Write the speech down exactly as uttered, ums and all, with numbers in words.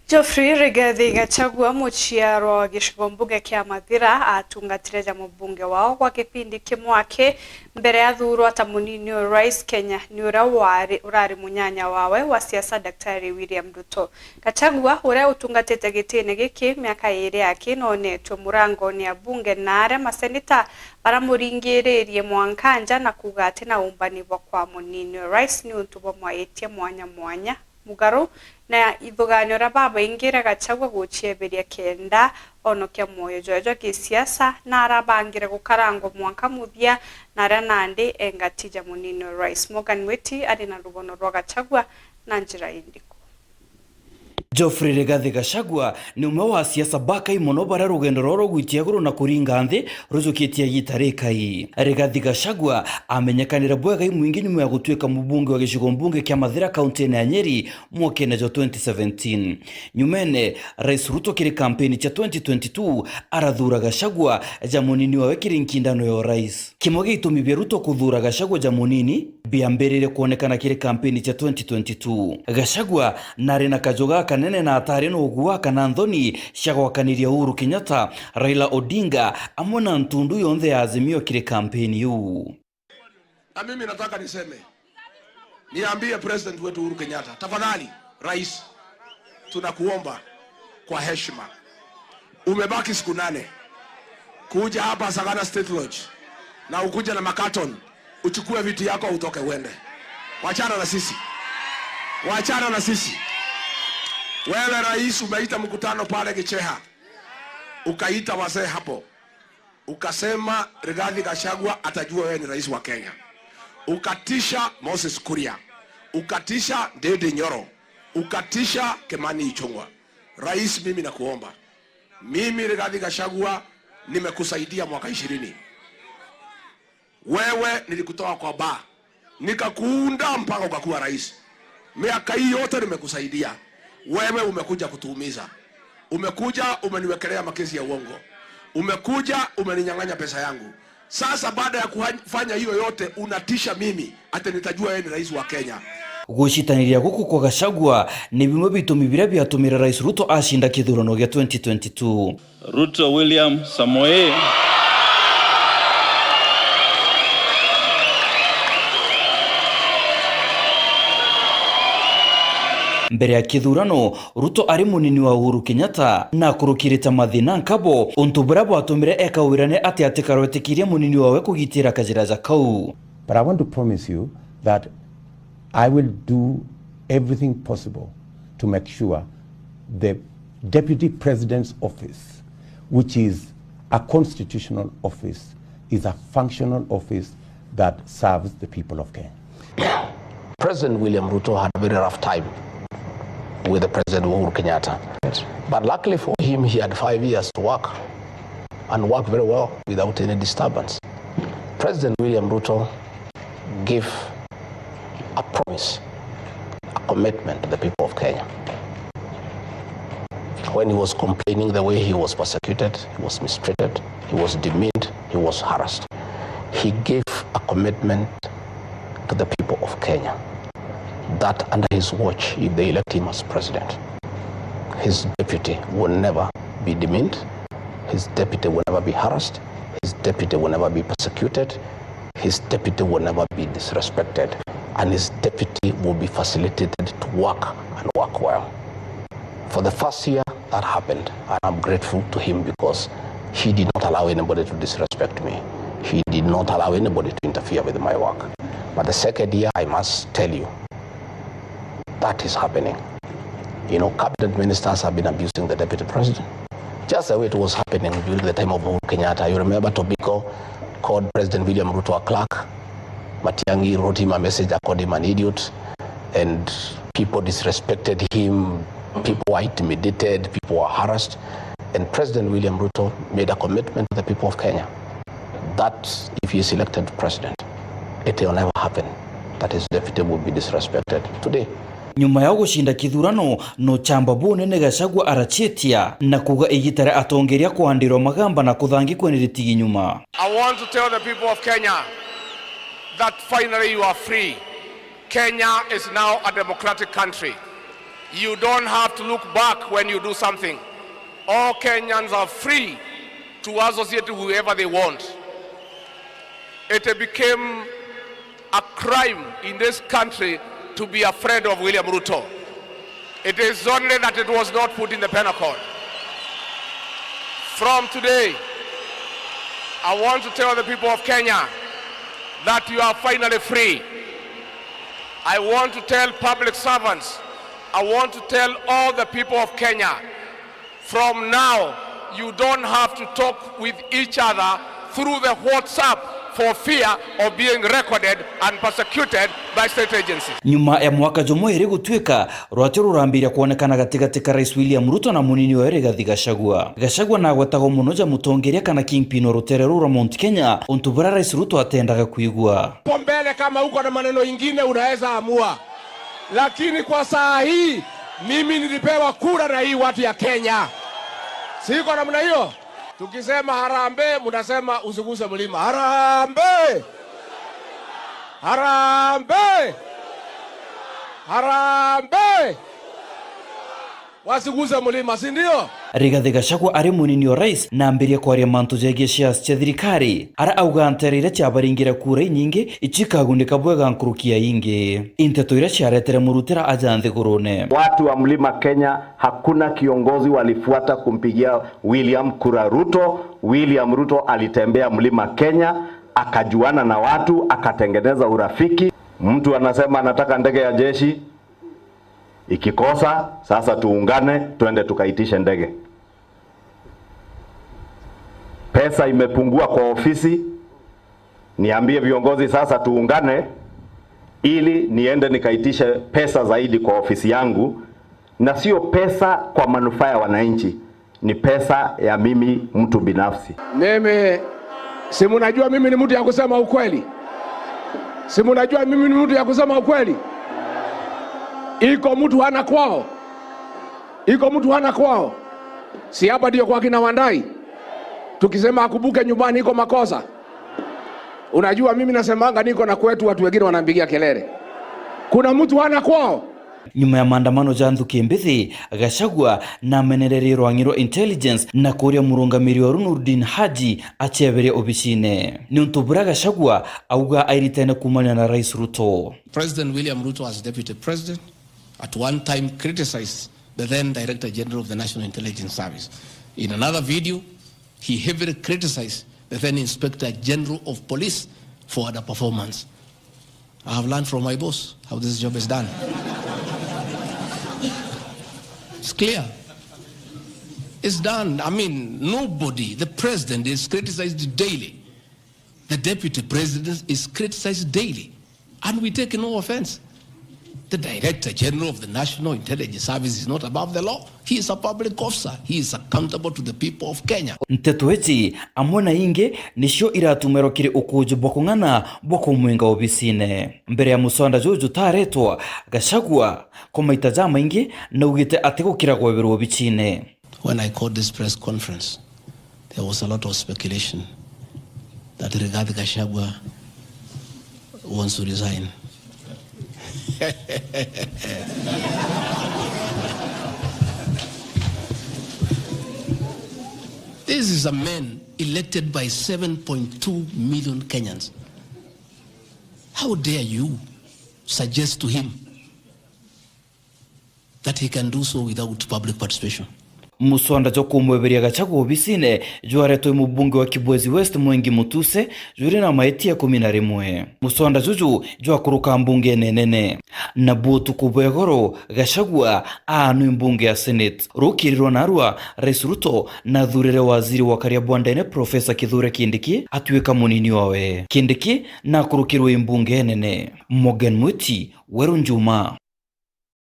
Geoffrey Rigathi Gachagua, muciarwa wa gicigo mbunge kia Mathira, atungatire ja mubunge wao gwa gipindi kimwe aki mbere athuurwa ta munini o rais Kenya ni uria wari, urari munyanya wawe wa siasa, Daktari William Ruto. Gachagua, uria utungatite gitine giki miaka iiri aki, noonetwe murangoni ya bunge na aria maseneta baramuringiririe mwanka nja na kuuga ati na umbani bwa kwa munini o rais niuntu bwa mwahitia mwanya mwanya mugaru na ithugania uria babaingire Gachagua gucieberia kenda onokia mwoyo jwawe jwa gisiasa, na arabangire gukarangwa mwanka muthia, na aria nandi engatija munini o rais. Morgan Witi ari na rugono rwa Gachagua na njira indiku? Geoffrey Rigathi Gachagua ni umwe wa asiasa bakai mono baria rugendo rwao rwa gwitia iguru na kuringa nthi rujukitie igiita rikai. Rigathi Gachagua amenyekanire bwega imwingi nyuma ya gutuika mubunge wa gicigo mbunge kia Mathira, kaunti-ini ya Nyeri, mwakene jwa twenty seventeen. Nyumene, Rais Ruto kiri kampeni cia twenty twenty-two arathuura Gachagua ja munini wawe kiri nkindano ya urais. Kimwe gia itumi bia Ruto kuthuura Gachagua ja munini biambiririe kwonekana kiri kampeni cia twenty twenty-two. Gachagua nari na kaju gakanene na atari na ugua kana nthoni cia gwakaniria Uhuru Kenyatta, Raila Odinga, amwe na ntundu yonthe ya Azimio kiri kampeni iu. Na mimi nataka niseme, niambie President wetu Uhuru Kenyatta, tafadhali, Rais, tunakuomba kwa heshima, umebaki siku nane, kuja hapa Sagana State Lodge na ukuje na makaton, uchukue viti yako utoke uende. Wachana na sisi. Wachana na sisi. Wewe rais, umeita mkutano pale Kicheha, ukaita wazee hapo, ukasema Rigathi Gachagua atajua wewe ni rais wa Kenya. Ukatisha Moses Kuria, ukatisha Ndindi Nyoro, ukatisha Kimani Ichung'wa. Rais, mimi nakuomba, mimi Rigathi Gachagua nimekusaidia mwaka ishirini. Wewe nilikutoa kwa baa, nikakuunda mpaka ukakuwa rais. Miaka hii yote nimekusaidia. Wewe umekuja kutuumiza. Umekuja umeniwekelea makesi ya uongo. Umekuja umeninyang'anya pesa yangu. Sasa baada ya kufanya hiyo yote, unatisha mimi ati nitajua yeye ni rais wa Kenya. Gucitaniria guku kwa Gachagua ni bimwe bitumi biria biatumire Rais Ruto acinda kithurano gia twenty twenty-two. Ruto William Samoei. Mbere ya kithurano, Ruto ari munini wa Uhuru Kenyatta na akurukirite mathina nkabo, untu buria bwatumire eka wirane ati atikarwetikirie munini wawe kugitira kajira ja kau. But I want to promise you that I will do everything possible to make sure the Deputy President's office, which is a constitutional office, is a functional office that serves the people of Kenya. President William Ruto had a very rough time with the President Uhuru Kenyatta. But luckily for him, he had five years to work and work very well without any disturbance. President William Ruto gave a promise, a commitment to the people of Kenya. When he was complaining the way he was persecuted, he was mistreated, he was demeaned, he was harassed, he gave a commitment to the people of Kenya that under his watch, if they elect him as president, his deputy will never be demeaned, his deputy will never be harassed, his deputy will never be persecuted, his deputy will never be disrespected, and his deputy will be facilitated to work and work well. For the first year, that happened, and I'm grateful to him because he did not allow anybody to disrespect me. He did not allow anybody to interfere with my work. But the second year, I must tell you, that is happening. You know, cabinet ministers have been abusing the deputy president. Just the way it was happening during the time of Uhuru Kenyatta. You remember Tobiko called President William Ruto a clerk. Matiang'i wrote him a message and called him an idiot. And people disrespected him. People were intimidated. People were harassed. And President William Ruto made a commitment to the people of Kenya that if he is elected president, it will never happen that his deputy will be disrespected. Today, Nyuma ya gucinda kithurano, no chamba bunene Gachagua arachitia na kuuga igita ria atongeria kuandirwa magamba na kuthangikwa ni ritigi nyuma. I want to tell the people of Kenya that finally you are free. Kenya is now a democratic country. You don't have to look back when you do something. All Kenyans are free to associate whoever they want. It became a crime in this country to be a friend of William Ruto. It is only that it was not put in the penal code. From today, I want to tell the people of Kenya that you are finally free. I want to tell public servants, I want to tell all the people of Kenya, from now, you don't have to talk with each other through the WhatsApp for fear of being recorded and persecuted by state agencies. Nyuma ya mwaka jumwe iri gutuika, rwatio rurambiria kwonekana gatigati ka Rais William Ruto na munini owe Rigathi Gachagua. Gachagua nagwetagwa muno ja mutongeria kana kingpin o rutere ruu rwa Mount Kenya, untu buria Rais Ruto atendaga kwigua. Hapo mbele, kama uko na maneno ingine, unaweza amua. Lakini kwa saa hii, mimi nilipewa kura na hii watu ya Kenya. Si iko namna hiyo? Tukisema harambee, mnasema usiguse mlima. Harambee! Harambee! Harambee! Wasiguse mlima, si ndio? Rigathi Gachagua ari munini o rais na ambirie kwaria mantu jegie shares cia thirikari, ara auga ntere iria ciabaringira kura inyingi icio ikagunika bwega nkuruki ya ingi. Inteto iria ciaretere murutira aja nthigurune. Watu wa Mlima Kenya, hakuna kiongozi walifuata kumpigia William kura Ruto. William Ruto alitembea Mlima Kenya, akajuana na watu, akatengeneza urafiki. Mtu anasema anataka ndege ya jeshi, ikikosa, sasa tuungane, twende tukaitishe ndege. Pesa imepungua kwa ofisi, niambie viongozi sasa tuungane, ili niende nikaitishe pesa zaidi kwa ofisi yangu, na sio pesa kwa manufaa ya wananchi, ni pesa ya mimi mtu binafsi. Mimi, si mnajua mimi ni mtu ya kusema ukweli? Si mnajua mimi ni mtu ya kusema ukweli? Iko mtu hana kwao? Iko mtu hana kwao? Si hapa ndio kwa kina Wandai? Tukisema akumbuke nyumbani iko makosa? Unajua, mimi nasemanga niko na kwetu, watu wengine wanampigia kelele. Kuna mtu hana kwao? Nyuma ya maandamano ja nthuki mbithi, Gachagua namenererie rwang'i rwa intelligence na kuria murungamiri oru Noordin Haji aceberie obicine. Niuntu buria Gachagua auga airitene kuumania na Rais Ruto. President William Ruto, as Deputy President, at one time criticized the then Director General of the National Intelligence Service. In another video, he heavily criticized the then Inspector General of Police for underperformance. I have learned from my boss how this job is done. It's clear. It's done. I mean, nobody, the president is criticized daily. The deputy president is criticized daily. And we take no offense. The Director General of the National Intelligence Service is not above the law. He is a public officer. He is accountable to the people of Kenya. Nteto iji, amwe na ingi, nicio iratumirwa kiri ukuuji bwa kung'ana bwa kumwinga obisine. Mbere ya muswanda juju jutaretwa, Gachagua, kwa maita jamaingi, naugite atigukira kweberwa obicine. When I called this press conference, there was a lot of speculation that Rigathi Gachagua wants to resign. This is a man elected by seven point two million Kenyans. How dare you suggest to him that he can do so without public participation? Muswanda jwa kumweberia Gachagua obisine jwaretwe i mubunge wa Kibwezi West Mwengi Mutuse juri na maitia ikumi na rimwe. Muswanda juju jwakuruka mbungene nene. Nabu utuku bwa igoro, Gachagua aanwi mbunge ya Senate. Rukirirwa narua, Rais Ruto nathurire waziri wa karia bwa ndene Professor Kithure Kindiki atuika munini owe. Kindiki nakurukirwe i mbunge nene. Morgan Mwiti, Weru Njuma.